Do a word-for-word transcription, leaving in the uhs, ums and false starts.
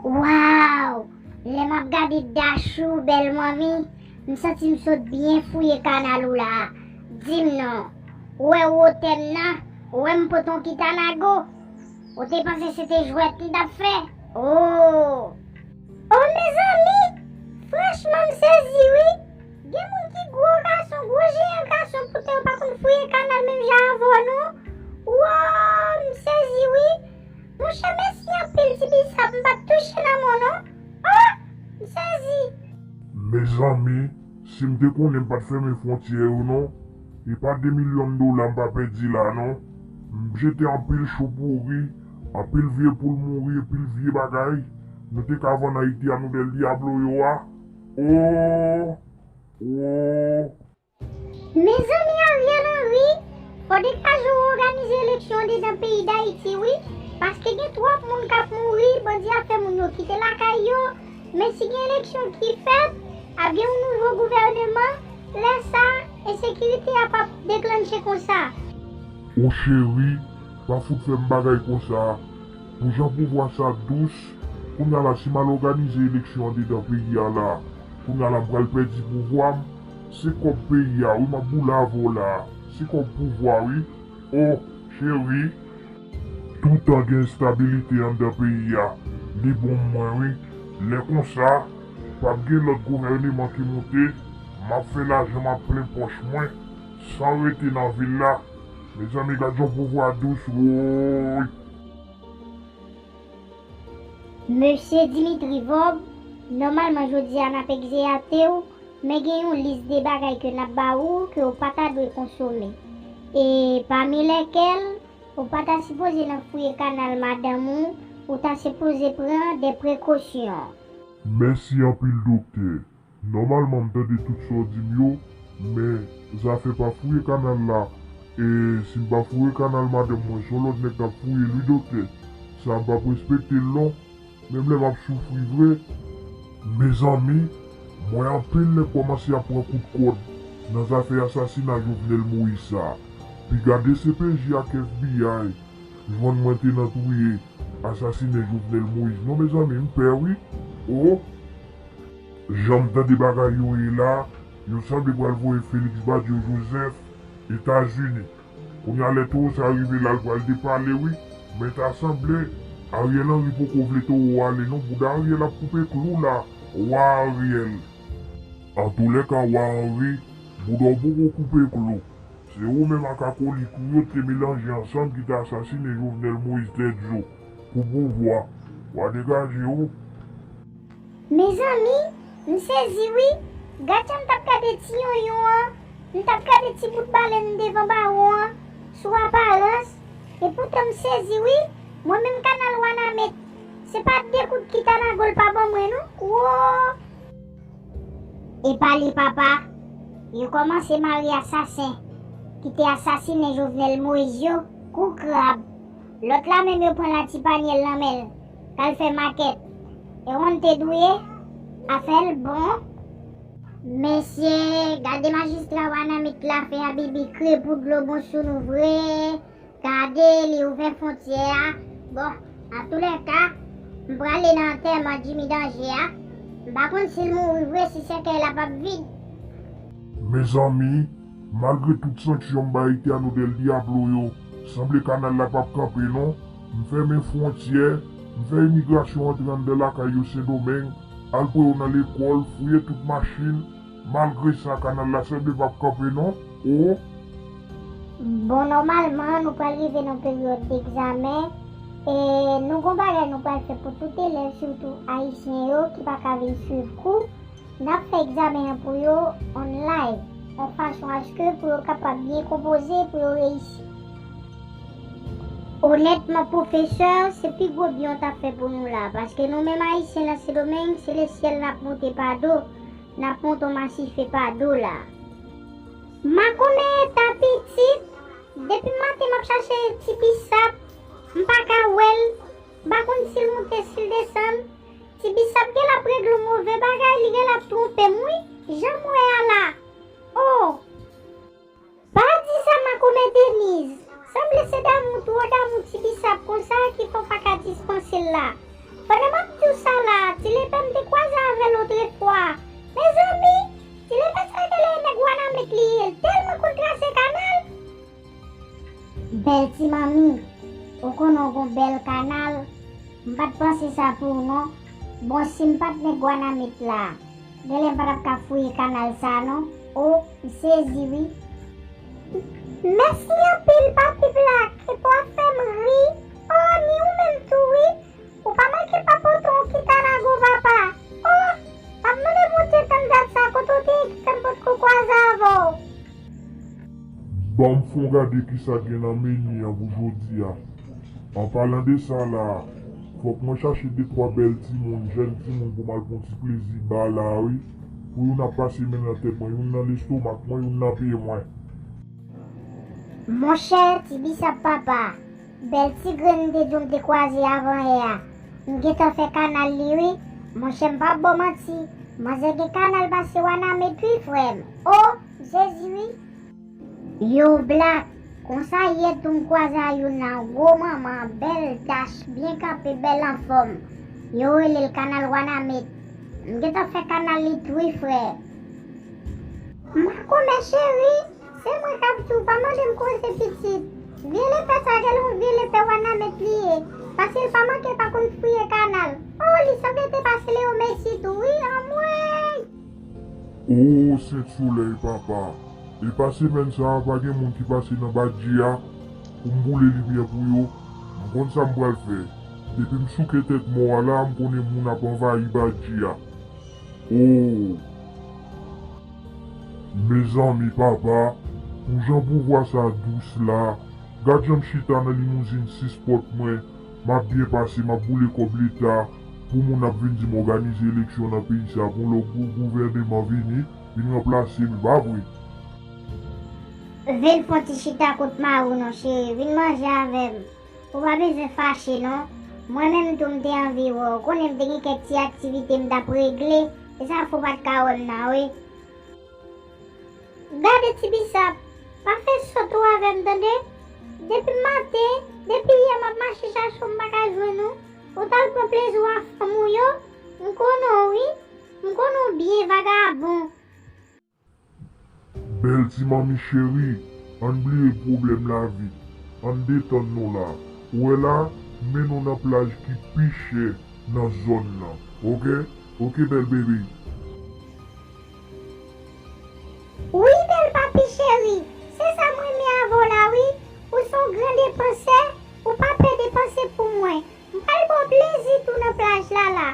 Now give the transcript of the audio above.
Waw! Lè m ap gade Dachou, bèl manmi, m santi m sot byen fouye kanal ou la. Di m non, ou wè wotè m nan, ou wè m pote yon Kitanago? Ou te panse se te jwèt m t ap fè? Oh! Oh, mezanmi! Franchman, m sezi, wi! Gen moun ki gwo gason, gwo jeyan gason, poutan yo pa konn fouye kanal menm jan avè w, non! Wow, m sezi, wi! Monchè, mèsi anpil, Ti Bisap, m pa t touche nan men w, non! Oh! M sezi! Mezanmi, si m te konnen m pa t fèmen fwontyè yo, non! E pa de milyon dola m pa pèdi la, non. M jete anpil chou pouri, anpil vye poul mouri, anpil vye bagay. Nou te ka vann Ayiti a nou Del Diablo yo a. Oh! Oh! Mezanmi, Ariel Henry, fò degaje w òganize eleksyon andedan peyi Dayiti, wi. Paske gen twòp moun k ap mouri, bandi ap fè moun yo kite lakay yo. Men si gen eleksyon ki fèt, ap gen yon nouvo gouvèneman, lè sa, ensekirite a p ap deklanche konsa. O cheri, pa fout fè m bagay konsa. Pou jan pouvwa sa dous, kounye a la si m al òganize eleksyon andedan peyi a la, kounye a la m pral pèdi pouvwa m. Se kòb peyi a, wi, m ap boule avè w la. Se kòb pouvwa, wi. O cheri. Toutan gen estabilite anndan peyi a, li bon mwen wi. Lè konsa, p ap gen lòt gouvèneman ki moute, m ap fè lajan, m ap plen pòch mwen, san rete nan vil la. Mezanmi, gad yon pouvwa dous, woy! Mesye Dimitri Vorbe, nòmalman jodi a n ap egzeyate w, men gen yon lis de bagay ke n ap ba ou ke w pa ta dwe konsome. E pami lèkèl, ou pa ta sipoze nan fouye kanal madanm ou, ou ta sipoze pran de prekosyon. Mèsi anpil, doktè. Nòmalman, m tande tout sa w di m yo, men zafè pa fouye kanal la, e si m pa fouye kanal madanm mwen, se yon lòt nèg k ap fouye l wi, doktè. Sa m p ap respekte l non. Menm lè m ap soufri vre. Mezanmi, m wè anpil nèg kòmanse ap pran kout kòd nan zafè asasina Jovenel Moïse sa. Piga D C P J ak F B I jwenn mwen te nan touye asasinen Jovenel Moïse non, mezanmi, m pè wi. O! Jan m tande bagay yo ye la, yo sanble pral voye Félix Badio Joseph Etazini. Kounye a lè towo sa rive la, l pral depale wi. Men ta sanble Ariel Henry poko vle towo ale non. Bouda Ariel ap koupe klou la, wa Ariel. Antoulèka, wa Henry, bouda w poko koupe klou. Se ou menm ak akolit ou yo te melanje ansanm ki te asasinen Jovenel Moïse Tèt Zo pou pouvwa. W a degaje w. Mezanmi, m sezi wi. Gad jan m t ap gade ti yonyon an, m t ap gade ti bout balèn devan bawon an, sou aparans. Epoutan m sezi wi. Mwen menm kanal Wanament, se pa de kout Kitanago l pa ban mwen non. Wo! Epa li papa, yo kòmanse mare asasen ki te asasinen Jovenel Moïse yo kou krab. Lòt la menm yo pran la ti panyèl nan men l k al fè makèt. E ou konn te dwe afè l bon. Mesye, gade majistra Wanament la fè Abibi kre pou dlo bon sou nou vre. Gade, li ouvè fwontyè a. Bon, antoulèka, m prale nan antèman Jimmy Danje a. M pa konn si l mouri vre, si sèkèy la p ap vid. Mezanmi, malgre tout sanksyon m bay Eterno del Diablo yo, sanble kanal la p ap kanpe non. M fèmen fwontyè, m fè imigrasyon antre anndan lakay yo Sendomeng, al pran yo nan lekòl, fouye tout machin, malgre sa kanal la sanble p ap kanpe non. O! Bon, nòmalman, nou pral rive nan peryòd degzamen, e nou gon bagay nou pral fè pou tout elèv, sitou ayisyen yo, ki pa ka vin swiv kou. N ap fè egzamen an pou yo online, yon fason aske pou yo kapab byen konpoze, pou yo reyisi. Onètman, pwofesè, se pi gwo byen w t ap fè pou nou la, paske nou menm ayisyen nan Sendomeng, se lesyèl n ap monte pa do, n ap monte yon masife pa do la. Makonnen eta pitit, depi maten m ap chache Ti Bisap, m pa ka wè l, m pa konn si l moute, si l desann. Ti Bisap genlè ap regle yon move bagay, li genlè ap twonpe m wi, jan m wè a la. O! Pa di sa Makonnen Deniz, sanble se damou, twò damou Ti Bisap konsa ki fè w pa ka dispanse l la. Pandan m ap di w sa la, Ti Lepè m te kwaze avè l otrefwa. Mezanmi, Ti Lepè sa genlè e nèg Wanament li ye, l tèlman konn trase kanal. Bèl ti manmi, ou konnen w gon bèl kanal. M pa t panse sa pou ou non. Bon, si m pa t nèg Wanament la, genlè m pa t ap ka fouye kanal sa non. O, m sezi wi. Mèsi anpil, Papi Blak, epi w ap fè m ri. O, ni ou menm tou wi. Ou pa manke pa pote yon kita nan gwo papa. O, m ap mande Bondye tann dat sa kote w te ye ki fè m potko kwaze avè w. Ban m fè w gade kisa gen nan meni an pou jodi a. An palan de sa la, fòk mwen chache de twa bèl timoun, jèn timoun pou m al pran yon ti plezi ba la wi. Pou youn ap pase men nan tèt mwen, youn nan lestomak mwen, youn nan pye mwen. Monchè, Ti Bisap papa, bèl ti grenn m te di w m te kwaze avan yè a. M gentan fè kanal li wi. Monchè, m p ap ba w manti. Manzè gen kanal pase Wanament wi, frè m. O, Jezi wi. Yo, Blak, konsa yè tou m kwaze a youn nan gwo manman, bèl dach, byen kanpe, bèl anfòm. Yo rele l kanal Wanament. M gentan fè kanal li tou wi, frè. Makomè cheri, se mwen k ap di w, pa mande m koze pitit. Vye lepè sa genlè yon vye lepè Wanament li ye, paske l pa manke pa konn fouye kanal. O, li sanble te pase Leo Messi tou wi, anmwey! O, Sent Solèy papa, epa semèn sa a pa gen moun ki pase nan Badji a pou m boule limyè pou yo? M konn sa m pral fè. Depi m souke tèt mò a la, m konnen moun ap anvayi Badji a. O! Mezanmi papa, pou jan pouvwa sa dous la, gad jan m chita nan limouzin sis pòt mwen, m ap byen pase, m ap boule kòb leta, pou moun ap vin di m òganize eleksyon nan peyi sa, pou lòt gwo gouvèneman vini, vin ranplase m, e pa vre? Vin fè yon ti chita kot mari w non cheri, vin manje avè m. Ou pa bezwen fache non. Mwen menm tou m te anvi wè w. Ou konnen m te gen kèk ti aktivite m t ap regle. Se sa fè w pa t ka wè m nan wi. Gade Ti Bisap, pa fè sòt ou avè m tande. Depi maten, depi yè m ap mache chache w m pa ka jwenn ou. Ou t al pran plezi w ak fanm ou yo. M konnen w wi. M konnen w byen vagabon. Bèl ti manmi cheri, ann bliye pwoblèm lavi, ann detann nou la. Ou wè la, m mennen w nan plaj ki pi chè nan zòn nan. Oke? Oke bèl bebe. Wi bèl papi cheri, se sa m renmen avè w la wi. Ou se yon gran depansè, ou pa pè depanse pou mwen. M pral ba w plezi tou nan plaj la la.